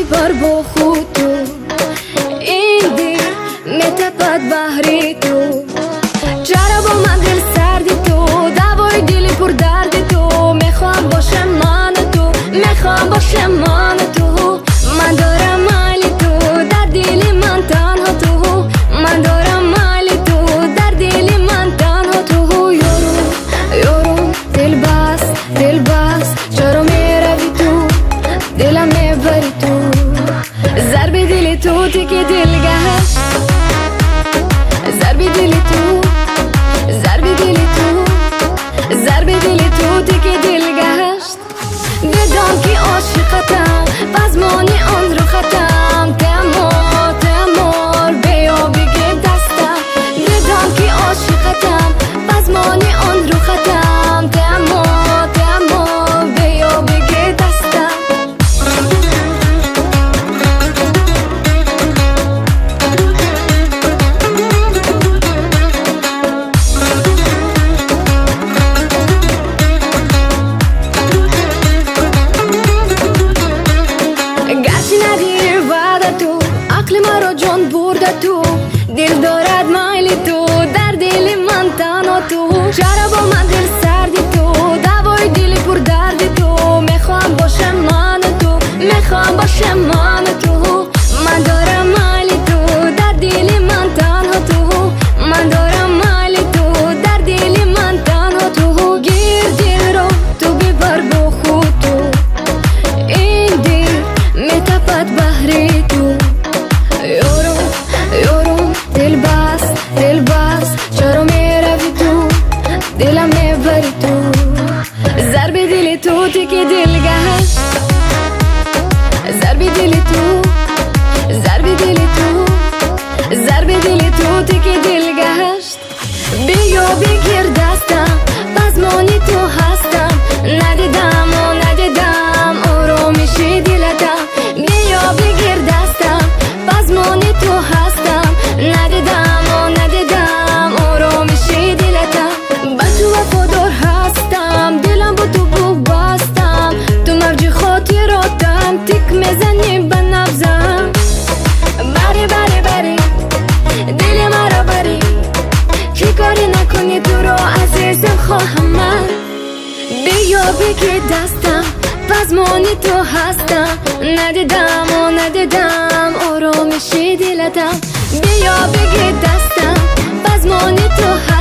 бибар бо худ ту, ин дил метапад баҳри ту. Чаро бо ман дил сарди ту, давои дили пурдарди ту? Мехоҳам бошам ману ту, мехоҳам бошам ману ту. Ман дорам майли ту, дар дили ман танҳо ту. Ман дорам майли ту, дар дили ман танҳо ту. Ёру, ёру, дилбас, дилбас, чаро мерави ту, дилам мебари ту. Зарби дили ту тики дил гашт, зарби дили ту, зарби дили ту, зарби дили ту тики дил гашт. Бидон ки ошиқатам, пазмони он рухатам. Темор, темор, биё бигир дастам. Бидон ки ошиқатам, пазмони он рухатам. Темор, темор, биё бигир дастам. Гарчи надир ваъда ту, ақли маро ҷон бурда ту. Дил дорад майли ту, дар дили ман танҳо ту. Чаро бо ман дил сарди ту, давои дили пурдарди ту? Мехоҳам бошам ману ту, мехоҳам бошам ману ту. Ман дорам майли ту, дар дили ман танҳо ту. Ман дорам майли ту, дар дили ман танҳо ту. Гир дилро ту бибар бо худ ту, ин дил метапад баҳри ту. Ёру, ёру, дилбас, дилбас, чаро мерави ту, дилам мебари ту. Зарби дили ту тики дил гашт, зарби дили ту, зарби дили ту, зарби дили ту тики дил гашт. Биё бигир дастам, пазмони ту ҳастам. Надидам, о надидам оромиши дилатам. Биё бигир дастам, пазмони ту ҳастам. Надидам, о надидам оромиши дилатам. Ба ту вафодор ҳастам, дилам бо ту бубастам. Ту мавҷи хотиротам, тик мезанӣ ба набзам. Бари, бари, бари, дили маро бари. Чӣ корӣ накунӣ туро азизам хоҳам ман. Биё бигир дастам, пазмони ту ҳастам. Надидам, о надидам оромиши дилатам. Биё бигир дастам, пазмони ту ҳастам.